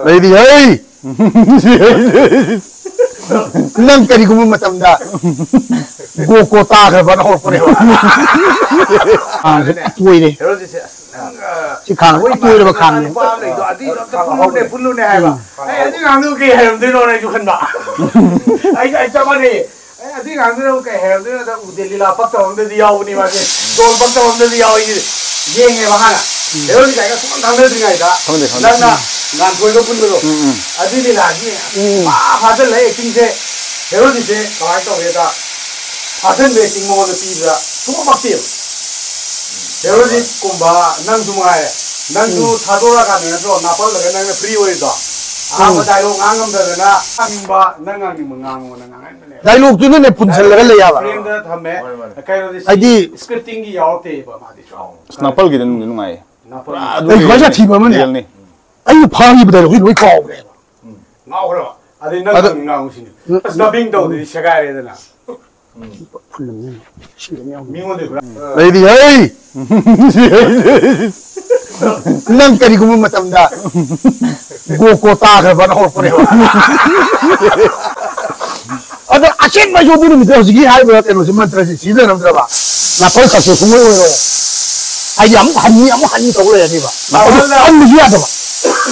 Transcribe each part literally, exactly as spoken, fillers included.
ꯂꯩꯔꯤ ꯍꯩ꯫ ꯅꯪ ꯀꯔꯤꯒꯨꯝꯕ ꯃꯇꯝꯗ ꯒꯣ ꯒꯣ ꯇꯥꯈ꯭ꯔꯕꯅ ꯍꯧꯔꯛꯄꯅꯦꯕ꯫ ꯈꯥꯡꯁꯦ ꯄꯨꯔꯥ ꯇꯣꯏꯔꯦ꯫ ꯁꯤ ꯈꯥꯡꯁꯦ ꯄꯨꯔꯥ ꯇꯣꯏꯔꯕ ꯈꯥꯡꯅꯦ꯫ ꯅꯨꯄꯥ ꯑꯃ ꯂꯩꯗꯣ ꯑꯗꯨꯏꯗꯣ ꯑꯝꯇ ꯄꯨꯜꯂꯨꯅꯦ ꯄꯨꯜꯂꯨꯅꯦ ꯍꯥꯏꯕ꯫ ꯑꯩ ꯑꯗꯨ ꯉꯥꯡꯗꯨ ꯀꯩ ꯍꯩꯔꯝꯗꯣꯏꯅꯣꯅ ꯑꯩꯁꯨ ꯈꯟꯕ꯫ ꯑꯩ ꯑꯩ ꯆꯞ ꯃꯥꯟꯅꯩ꯫ ꯑꯦ, ꯑꯗꯨꯏ ꯉꯥꯡꯗꯨꯅ ꯑꯃꯨꯛ ꯀꯩ ꯍꯥꯏꯔꯝꯗꯣꯏꯅꯣꯗ ꯎꯗꯦ, ꯂꯤꯂꯥ ꯄꯛꯇꯕ ꯑꯃꯗꯗꯤ ꯌꯥꯎꯕꯅꯤ ꯃꯥꯁꯦ꯫ ꯗꯣꯟ ꯄꯛꯇꯕ ꯑꯃꯗꯗꯤ ꯌꯥꯎꯏ꯫ ꯌꯦꯡꯉꯦꯕ ꯍꯥꯟꯅ꯫ ꯍꯦꯔꯣ ꯅꯤꯇꯥꯏꯒ ꯁꯨꯡꯈꯪ ꯈꯪꯅꯗ꯭ꯔꯤꯉꯩꯗ ꯈꯪꯗꯦ, ꯈꯪꯗꯦ꯫ ꯅꯪꯅ ꯉꯥꯟꯊꯣꯏꯒ ꯄꯨꯟꯕꯗꯣ꯫ ꯎꯝ, ꯎꯝ꯫ ꯑꯗꯨꯏ ꯂꯤꯂꯥꯒꯤ ꯎꯝ꯫ ꯐꯥ ꯐꯥꯖꯤꯜꯂ ꯑꯦꯛꯇꯤꯡꯁꯦ꯫ ꯍꯦꯔꯣꯅꯤꯁꯦ ꯀꯃꯥꯏꯅ ꯇꯧꯒꯦꯗ, ꯐꯥꯖꯤꯟꯕ ꯑꯦꯛꯇꯤꯡ ꯃꯉꯣꯟꯗ ꯄꯤꯕꯗ ꯁꯨꯡꯄꯛ ꯄꯛꯇꯦꯕ꯫ ꯍꯦꯔꯣꯖꯤꯠꯀꯨꯝꯕ ꯅꯪꯁꯨ ꯃꯉꯥꯏꯔꯦ꯫ ꯅꯪꯁꯨ ꯎꯝ꯫ ꯊꯥꯗꯣꯔꯛꯑꯀꯥꯟꯗ ꯅꯠꯇ꯭ꯔꯣ ꯅꯥꯄꯜꯂꯒ ꯅꯪꯅ ꯐ꯭ꯔꯤ ꯑꯣꯏꯔꯤꯗꯣ? ꯑꯍꯥꯟꯕ ꯎꯝ꯫ ꯗꯥꯏꯂꯣꯛ ꯉꯥꯡ ꯉꯝꯗꯗꯅ ꯉꯥꯡꯅꯤꯡꯕ, ꯅꯪ ꯉꯥꯡꯅꯤꯡꯕ ꯉꯥꯡꯉꯣꯅ ꯉꯥꯡꯍꯟꯕꯅꯦꯕ꯫ ꯗꯥꯏꯂꯣꯛꯇꯨꯅꯅꯦ ꯄꯨꯟꯁꯤꯜꯂꯒ ꯂꯩ ꯌꯥꯕ꯫ ꯐ꯭ꯔꯦꯝꯗ ꯊꯝꯃꯦ꯫ ꯃꯥꯅꯦ, ꯃꯥꯅꯦ꯫ ꯀꯩꯅꯣꯗꯤ ꯍꯥꯏꯗꯤ ꯁ꯭ꯀ꯭ꯔꯤꯞꯇꯤꯡꯒꯤ ꯌꯥꯎꯔꯛꯇꯦꯕ ꯃꯥꯗꯤ ꯁꯨꯝ꯫ ꯑꯁ, ꯅꯥꯄꯜꯒꯤꯗ ꯅꯨꯡꯗꯤ ꯅꯨꯡꯉꯥꯏꯌꯦ꯫ ꯅꯥꯄꯜ꯫ ꯄꯨꯔꯥ ꯑꯗꯨ ꯑꯩ ꯈ꯭ꯋꯥꯏ ꯁꯥꯊꯤꯕ ꯑꯃꯅꯦ꯫ ꯔꯤꯌꯦꯜꯅꯤ꯫ ꯑꯩꯅ ꯐꯥꯈꯤꯕ ꯗꯥꯏꯂꯣꯛꯁꯤ ꯂꯣꯏ ꯀꯥꯎꯈ꯭ꯔꯦꯕ꯫ ꯎꯝ꯫ ꯉꯥꯎꯈ꯭ꯔꯕ? ꯑꯗꯩ ꯅꯪ ꯑꯗ ꯉꯥꯡꯉꯤ ꯉꯥꯡꯉꯨꯁꯤꯅꯦ꯫ ꯎꯝ꯫ ꯑꯁ, dubbing ꯇꯧꯗꯗꯤ ꯁꯦꯒꯥꯏꯔꯦꯗꯅ꯫ ꯐꯨꯜꯂꯝꯅꯤ꯫ ꯁꯤꯗꯅꯤ ꯌꯥꯎꯅꯤ꯫ ꯃꯤꯉꯣꯟꯗꯩ ꯄꯨꯔꯥ꯫ ꯂꯩꯔꯤ ꯍꯩ! ꯅꯪ ꯀꯔꯤꯒꯨꯝꯕ ꯃꯇꯝꯗ ꯒꯣ ꯒꯣ ꯇꯥꯈ꯭ꯔꯕꯅ ꯍꯧꯔꯛꯄꯅꯦꯕ꯫ ꯑꯗ ꯑꯁꯦꯡꯕ ꯑꯩꯁꯨ ꯑꯗꯨ ꯅꯨꯃꯤꯠꯇ ꯍꯧꯖꯤꯛꯀꯤ ꯍꯥꯏꯔꯤꯕ ꯀꯩꯅꯣꯁꯦ, ꯃꯟꯇ꯭ꯔꯁꯦ ꯁꯤꯖꯤꯟꯅꯔꯝꯗ꯭ꯔꯕ ꯅꯥꯄꯜ success ꯁꯨꯡꯑꯣꯏ ꯑꯣꯏꯔꯣꯏ꯫ ꯍꯥꯏꯗꯤ ꯑꯃꯨꯛ ꯍꯟꯅꯤ, ꯑꯃꯨꯛ ꯍꯟꯅꯤ ꯇꯧ ꯂꯩꯔꯅꯤꯕ꯫ ꯅꯥꯄꯜꯗ ꯍꯟꯕꯁꯨ ꯌꯥꯗꯕ꯫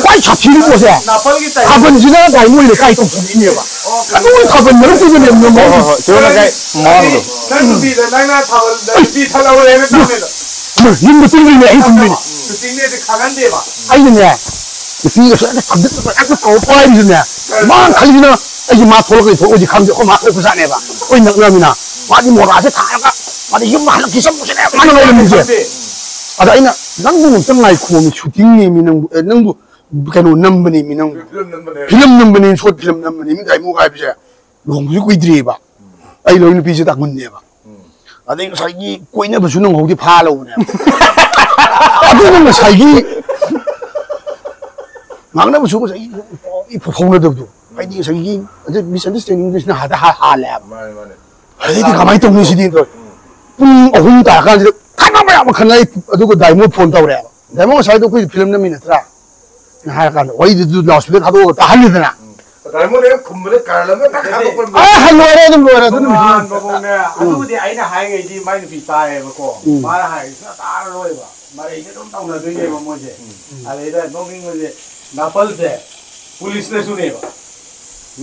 ꯈ꯭ꯋꯥꯏ ꯁꯥꯊꯤꯕ ꯄꯣꯠꯁꯦ, ꯅꯥꯄꯜꯒꯤ ꯇꯥꯏꯞ꯫ ꯊꯥꯕꯜꯁꯤꯅ ꯉꯁꯥꯏ ꯃꯣꯏ ꯂꯩꯀꯥꯏ ꯇꯧꯊꯣꯛꯏꯅꯦꯕ꯫ ꯑꯣ, ꯑꯗꯨ ꯊꯥꯕꯜ ꯃꯔꯨꯞ ꯄꯨꯕꯅꯦꯕ ꯅꯪ꯫ ꯍꯣꯏ, ꯍꯣꯏ, ꯍꯣꯏ꯫ ꯆꯤꯔꯨ ꯂꯩꯀꯥꯏ ꯃꯃꯥꯡꯗꯣ꯫ ꯅꯪ ꯅꯨꯄꯤꯗ ꯅꯪꯅ ꯊꯥꯕꯜꯗ ꯅꯨꯄꯤ ꯊꯠꯍꯧꯔꯦꯅ ꯈꯪꯉꯦꯗꯣ꯫ ꯌꯨꯝꯗ ꯇꯨꯝꯗꯣꯏꯅꯦ, ꯑꯩ ꯇꯨꯝꯗꯣꯏꯅꯦ꯫ ꯁꯨꯇꯤꯡꯅꯦꯗꯤ ꯈꯪꯍꯟꯗꯦꯕ꯫ ꯑꯩꯅꯅꯦ, ꯅꯨꯄꯤꯒꯁꯨ ꯍꯦꯛꯇ ꯊꯝꯖꯤꯟꯕ, ꯍꯦꯛꯇ ꯇꯧꯔ ꯄꯥꯏꯔꯤꯁꯨꯅꯦ, ꯃꯥꯅ ꯈꯜꯂꯤꯁꯤꯅ ꯑꯩꯁꯦ ꯃꯥ ꯊꯣꯛꯂꯛꯀꯅꯤ ꯊꯣꯛꯑꯣꯏꯁꯦ ꯈꯪꯗꯦ, ꯑꯩꯈꯣꯏ ꯃꯥ ꯊꯣꯛꯄꯖꯥꯠꯅꯦꯕ, ꯑꯩꯈꯣꯏ ꯅꯛꯅꯔꯃꯤꯅ꯫ ꯃꯥꯗꯤ ꯃꯣꯔꯥꯁꯦ ꯊꯥꯔꯒ, ꯃꯥꯗꯤ ꯌꯨꯝꯗ ꯍꯜꯂꯛꯈꯤ ꯆꯪꯕꯁꯤꯅꯦ ꯃꯥꯅ ꯂꯩꯔꯝꯃꯤꯁꯦ꯫ ꯈꯪꯗꯦ꯫ ꯑꯗ ꯑꯩꯅ, "ꯅꯪꯕꯨ ꯑꯃꯨꯛꯇꯪ ꯉꯥꯏꯈꯣꯃꯤ, ꯁꯨꯇꯤꯡꯅꯦꯃꯤ ꯅꯪꯕꯨ, ꯑꯦ, ꯅꯪꯕꯨ ꯀꯩꯅꯣ ꯅꯝꯕꯅꯦꯃꯤ ꯅꯪꯕꯨ꯫ ꯐꯤꯂꯝ ꯅꯝꯕꯅꯦ꯫ ꯐꯤꯂꯝ ꯅꯝꯕꯅꯦ, short ꯐꯤꯂꯝ ꯅꯝꯕꯅꯦꯃꯤ, ꯗꯥꯏꯃꯨ ꯍꯥꯏꯕꯁꯦ꯫ ꯂꯨꯍꯣꯡꯕꯁꯨ ꯀꯨꯏꯗ꯭ꯔꯤꯑꯕ꯫ ꯑꯩ ꯂꯣꯏ ꯅꯨꯄꯤꯁꯦ ꯇꯥꯡꯈꯨꯜꯅꯦꯕ꯫ ꯑꯗꯩ ꯉꯁꯥꯏꯒꯤ ꯀꯣꯏꯅꯕꯁꯨ ꯅꯪꯍꯧꯗꯦ, ꯐꯥ ꯂꯧꯕꯅꯦꯕ꯫ ꯑꯗꯨꯅ ꯉꯁꯥꯏꯒꯤ ꯉꯥꯡꯅꯕꯁꯨ ꯉꯁꯥꯏꯒꯤ ꯏꯐꯥꯎ ꯐꯥꯎꯅꯗꯕꯗꯣ꯫ ꯍꯥꯏꯗꯤ ꯉꯁꯥꯏꯒꯤ ꯑꯗꯨ misunderstanding ꯁꯤꯅ ꯍꯥꯟꯅ ꯍꯥ-, ꯍꯥꯜꯂꯦꯕ꯫ ꯃꯥꯅꯦ, ꯃꯥꯅꯦ꯫ ꯑꯗꯩꯗꯤ ꯀꯃꯥꯏꯅ ꯇꯧꯅꯤ ꯁꯤꯗꯤ? ꯄꯨꯡ ꯑꯍꯨꯝ ꯇꯥꯔꯀꯥꯟꯁꯤꯗ ꯈꯠꯅꯕ ꯃꯌꯥꯝ ꯑꯃ ꯈꯠꯅꯩ꯫ ꯑꯗꯨꯒ ꯗꯥꯏꯃꯣ ꯐꯣꯟ ꯇꯧꯔꯛꯑꯦꯕ꯫ ꯗꯥꯏꯃꯣ ꯉꯁꯥꯏꯗꯣ ꯑꯩꯈꯣꯏ ꯐꯤꯂꯝ ꯅꯝꯃꯤ ꯅꯠꯇ꯭ꯔꯥ? ꯍꯥꯏꯔ ꯀꯥꯟꯗ ꯋꯥꯔꯤꯗꯨ ꯂꯥꯎꯠ ꯁ꯭ꯄꯤꯀꯔ ꯊꯥꯗꯣꯛꯑꯒ ꯇꯥꯍꯜꯂꯤꯗꯅ꯫ ꯗꯥꯏꯃꯣꯟꯗ ꯍꯦꯛ ꯈꯨꯝꯕꯗ ꯀꯥꯔꯟ ꯑꯃ ꯇꯥꯈꯠꯂꯛꯄ꯫ ꯑ, ꯍꯜꯂꯣꯏꯔꯦ, ꯑꯗꯨꯝ ꯂꯣꯏꯔꯦ, ꯑꯗꯨ ꯅꯨꯃꯤꯠꯇꯨ꯫ ꯇꯣꯉꯥꯟꯕ ꯃꯑꯣꯡꯅꯦ꯫ ꯎꯝ꯫ ꯑꯗꯨꯕꯨꯗꯤ ꯑꯩꯅ ꯍꯥꯏꯔꯤꯉꯩꯗꯤ ꯃꯥꯏ ꯅꯨꯄꯤ ꯇꯥꯏꯌꯦꯕꯀꯣ꯫ ꯎꯝ꯫ ꯃꯥꯅ ꯍꯥꯏꯔꯤꯁꯤꯅ ꯇꯥꯔꯔꯣꯏꯕ꯫ ꯃꯔꯩꯁꯦ ꯑꯗꯨꯝ ꯇꯧꯅꯗꯣꯏꯅꯦꯕ ꯃꯣꯏꯁꯦ꯫ ꯎꯝ꯫ ꯑꯗꯩꯗ ꯅꯣꯛꯅꯤꯡꯕꯁꯦ ꯅꯥꯄꯜꯁꯦ ꯄꯨꯂꯤꯁꯅꯁꯨꯅꯦꯕ꯫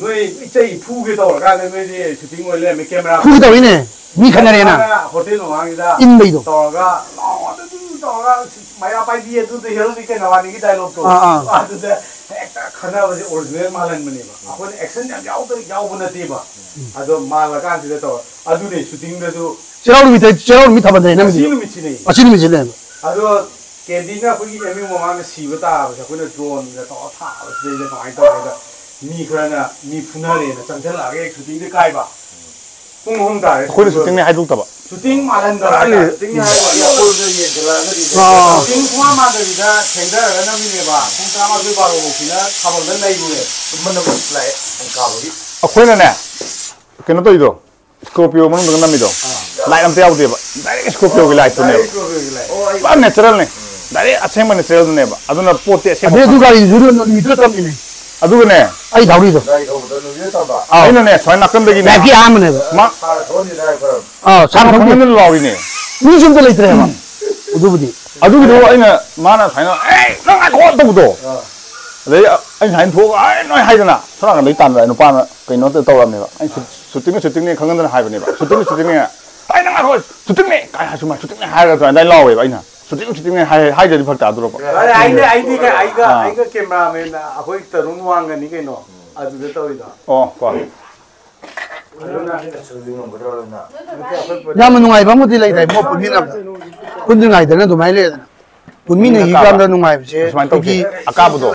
ꯅꯣꯏ ꯏꯆꯩ ꯐꯨꯒꯦ ꯇꯧꯔꯀꯥꯟꯗ ꯅꯣꯏꯗꯤ ꯁꯨꯇꯤꯡ ꯑꯣꯏ ꯂꯩꯔꯝꯃꯦ, ꯀꯦꯃꯦꯔꯥ ꯐꯨꯒꯦ ꯇꯧꯔꯤꯅꯦ꯫ ꯃꯤ ꯈꯠꯅꯔꯦꯅ꯫ ꯃꯥꯅ ꯍꯣꯇꯦꯜ ꯃꯃꯥꯡꯒꯤꯗ ꯏꯟꯕꯩꯗꯣ꯫ ꯇꯧꯔꯒ, "ꯂꯥꯎ, ꯑꯗꯨ ꯇꯧꯔꯒ, ꯃꯩꯔꯥ ꯄꯥꯏꯕꯤ ꯑꯗꯨꯗ ꯍꯦꯔꯣꯗꯤ ꯀꯩꯅꯣ ꯋꯥꯅꯤꯒꯤ ꯗꯥꯏꯂꯣꯛꯇꯣ"꯫ ꯑꯥ, ꯑꯥ꯫ ꯑꯗꯨꯗ ꯍꯦꯛꯇ ꯈꯟꯅꯕꯁꯦ ꯑꯣꯔꯤꯖꯤꯅꯦꯜ ꯃꯥꯜꯍꯟꯕꯅꯦꯕ꯫ ꯑꯩꯈꯣꯏꯅ ꯑꯦꯛꯁꯟ ꯌꯥꯝ ꯌꯥꯎꯗ-, ꯌꯥꯎꯕ ꯅꯠꯇꯦꯕ꯫ ꯎꯝ꯫ ꯑꯗꯣ ꯃꯥꯜꯂꯀꯥꯟꯁꯤꯗ ꯇꯧꯔ꯫ ꯑꯗꯨꯅꯦ ꯁꯨꯇꯤꯡꯗꯁꯨ ꯆꯩꯔꯥꯎ ꯅꯨꯃꯤꯠꯇ, ꯆꯩꯔꯥꯎ ꯅꯨꯃꯤꯠ ꯊꯥꯕꯜꯗꯅꯦ ꯉꯁꯤ ꯅꯝꯃꯤꯗꯣ꯫ ꯅꯨꯃꯤꯠꯁꯤꯅꯦ꯫ ꯉꯁꯤ ꯅꯨꯃꯤꯠꯁꯤꯅꯦ꯫ ꯑꯗꯣ ꯀꯦꯟꯗꯤꯅ ꯑꯩꯈꯣꯏꯒꯤ ꯑꯦꯝ ꯌꯨ ꯃꯃꯥꯡꯗ ꯁꯤꯕ ꯇꯥꯕꯁꯦ ꯑꯩꯈꯣꯏꯅ ꯗ꯭ꯔꯣꯟꯒ ꯇꯧꯔ ꯊꯥꯕꯁꯤꯗꯩꯗ ꯀꯃꯥꯏꯅ ꯇꯧꯒꯦꯗ, ꯃꯤ ꯈꯔꯅ ꯃꯤ ꯐꯨꯅꯔꯦꯅ ꯆꯪꯁꯤꯜꯂꯛꯑꯒ ꯍꯦꯛ ꯁꯨꯇꯤꯡꯁꯦ ꯀꯥꯏꯕ꯫ ꯄꯨꯡ ꯑꯍꯨꯝ ꯇꯥꯔꯦ ꯑꯩꯈꯣꯏꯅ ꯁꯨꯇꯤꯡ ꯁꯨꯇꯤꯡꯅꯦ ꯍꯥꯏꯗꯣꯛꯇꯕ꯫ ꯁꯨꯇꯤꯡ ꯃꯥꯜꯍꯟꯗꯕ ꯀꯔꯥꯏꯗꯒꯤ? ꯍꯥꯏꯇꯥꯔꯦ꯫ ꯁꯨꯇꯤꯡꯅꯦ ꯍꯥꯏꯕ ꯋꯥꯅꯤ, ꯑꯀꯣꯏꯕꯗ ꯌꯦꯡꯁꯤꯜꯂꯛꯑꯒꯗꯤ ꯑꯥ꯫ ꯁꯨꯇꯤꯡ ꯁꯨꯡꯃꯥꯟ ꯃꯥꯟꯗꯕꯤꯗ ꯊꯦꯡꯊꯔꯒ ꯅꯝꯃꯤꯅꯦꯕ꯫ ꯄꯨꯡ ꯇꯔꯥꯃꯥꯊꯣꯏ ꯕꯥꯔꯣ ꯐꯥꯎꯁꯤꯅ ꯊꯥꯕꯜꯗ ꯅꯩꯔꯨꯔꯦ꯫ ꯇꯨꯝꯕ ꯅꯝꯕ ꯂꯥꯛꯑꯦ, ꯄꯨꯡ ꯀꯥꯕꯒꯤ꯫ ꯑꯩꯈꯣꯏꯅꯅꯦ, ꯀꯩꯅꯣ ꯇꯧꯔꯤꯗꯣ, ꯁ꯭ꯀꯣꯔꯄꯤꯌꯣ ꯃꯅꯨꯡꯗꯒ ꯅꯝꯃꯤꯗꯣ, ꯑꯥ꯫ ꯂꯥꯏꯠ ꯑꯝꯇ ꯌꯥꯎꯗꯦꯕ, ꯗꯥꯏꯔꯦꯛ ꯁ꯭ꯀꯣꯔꯄꯤꯌꯣꯒꯤ ꯂꯥꯏꯠꯇꯨꯅꯦꯕ꯫ ꯗꯥꯏꯔꯦꯛ ꯁ꯭ꯀꯣꯔꯄꯤꯌꯣꯒꯤ ꯂꯥꯏꯠ꯫ ꯑꯣ, ꯑꯩ ꯄꯨꯔꯥ ꯅꯦꯆꯔꯦꯜꯅꯦ, ꯗꯥꯏꯔꯦꯛ ꯑꯁꯦꯡꯕ ꯅꯦꯆꯔꯦꯜꯗꯨꯅꯦꯕ꯫ ꯑꯗꯨꯅ ꯄꯣꯠꯇꯤ ꯑꯁꯦꯡꯕ ꯑꯗꯩ ꯑꯗꯨ ꯐꯪꯉꯦ꯫ ꯒꯥꯔꯤꯗꯨꯁꯨ ꯅꯨꯃꯤꯠꯇꯨꯗ ꯇꯝꯃꯤꯅꯦ꯫ ꯑꯗꯨꯒꯅꯦ, ꯑꯩ ꯊꯧꯔꯤꯗꯣ꯫ ꯒꯥꯔꯤ ꯊꯧꯕꯗ ꯅꯨꯃꯤꯠꯇꯨꯗ ꯇꯝꯕ꯫ ꯑꯥꯎ꯫ ꯑꯩꯅꯅꯦ, ꯁ꯭ꯋꯥꯏ ꯅꯥꯀꯟꯗꯒꯤꯅꯦ꯫ ꯂꯥꯏꯐꯀꯤ ꯑꯍꯥꯟꯕꯅꯦꯕ꯫ ꯃꯥ ꯍꯥꯟꯅ ꯊꯧꯍꯟꯅꯤꯗꯥꯏ ꯈꯔ꯫ ꯑꯥ, ꯁꯥꯟꯅ ꯊꯧꯗꯦ꯫ ꯈꯪꯍꯟꯗꯅ ꯂꯥꯎꯔꯤꯅꯦ꯫ ꯃꯤꯁꯨ ꯑꯝꯇ ꯂꯩꯇ꯭ꯔꯦꯕ꯫ ꯑꯗꯨꯕꯨꯗꯤ꯫ ꯑꯗꯨꯒꯤꯗꯣ ꯑꯩꯅ, ꯃꯥꯅ ꯁꯨꯃꯥꯏꯅ, "ꯑꯦ, ꯅꯪ ꯉꯥꯏꯈꯣ" ꯇꯧꯕꯗꯣ꯫ ꯑꯥ꯫ ꯑꯗꯩ ꯑꯩꯅ ꯁꯨꯃꯥꯏꯅ ꯊꯣꯛꯑꯒ, "ꯑꯦ, ꯅꯣꯏ" ꯍꯥꯏꯗꯅ, ꯁꯣꯝ ꯅꯥꯀꯟꯗꯩ ꯇꯥꯟꯅꯔꯛꯑꯦ ꯅꯨꯄꯥꯅ, ꯀꯩꯅꯣ ꯇꯧꯔꯝꯅꯦꯕ꯫ ꯑꯩꯅ ꯁꯨ-, "ꯁꯨꯇꯤꯡꯅꯦ, ꯁꯨꯇꯤꯡꯅꯦ" ꯈꯪꯍꯟꯗꯅ ꯍꯥꯏꯕꯅꯦꯕ꯫ "ꯁꯨꯇꯤꯡꯅꯦ, ꯁꯨꯇꯤꯡꯅꯦ" ꯍꯥꯏ꯫ "ꯑꯩ ꯅꯪ ꯉꯥꯏꯈꯣ, ꯁꯨꯇꯤꯡꯅꯦ" ꯀꯥꯏ ꯍꯥꯏ, ꯁꯨꯃꯥꯏꯅ "ꯁꯨꯇꯤꯡꯅꯦ" ꯍꯥꯏꯔꯒ ꯑꯗꯨꯃꯥꯏꯅ ꯂꯥꯎꯋꯦꯕ ꯑꯩꯅ꯫ "ꯁꯨꯇꯤꯡ, ꯁꯨꯇꯤꯡꯅꯦ" ꯍꯥꯏ-, ꯍꯥꯏꯗ꯭ꯔꯗꯤ ꯐꯔꯛ ꯇꯥꯗꯣꯔꯕ꯫ ꯑꯗꯩ ꯑꯩꯅ, ꯑꯩꯗꯤ ꯀꯩ, ꯑꯩꯒ, ꯑꯥ꯫ ꯑꯩꯒ ꯀꯦꯃꯦꯔꯥꯃꯦꯟ ꯑꯩꯈꯣꯏ ꯇꯔꯨꯟ ꯋꯥꯡꯒꯅꯤ ꯀꯩꯅꯣ, ꯑꯗꯨꯗ ꯇꯧꯔꯤꯗꯣ꯫ ꯑꯣ, ꯀꯣ꯫ ꯑꯗꯨꯅ ꯌꯥꯝꯅ ꯅꯨꯡꯉꯥꯏꯕ ꯑꯃꯗꯤ ꯂꯩꯗꯥꯏ, ꯃꯣꯏ ꯄꯨꯟꯃꯤꯟꯅꯕꯗ꯫ ꯄꯨꯟꯗ꯭ꯔꯤꯉꯩꯗꯅ ꯑꯗꯨꯃꯥꯏꯅ ꯂꯩꯗꯅ꯫ ꯄꯨꯟꯃꯤꯟꯅꯈꯤ ꯀꯥꯟꯗ ꯅꯨꯡꯉꯥꯏꯕꯁꯦ ꯁꯨꯃꯥꯏꯅ ꯇꯧꯁꯦ꯫ ꯑꯩꯈꯣꯏꯒꯤ ꯑꯀꯥꯕꯗꯣ꯫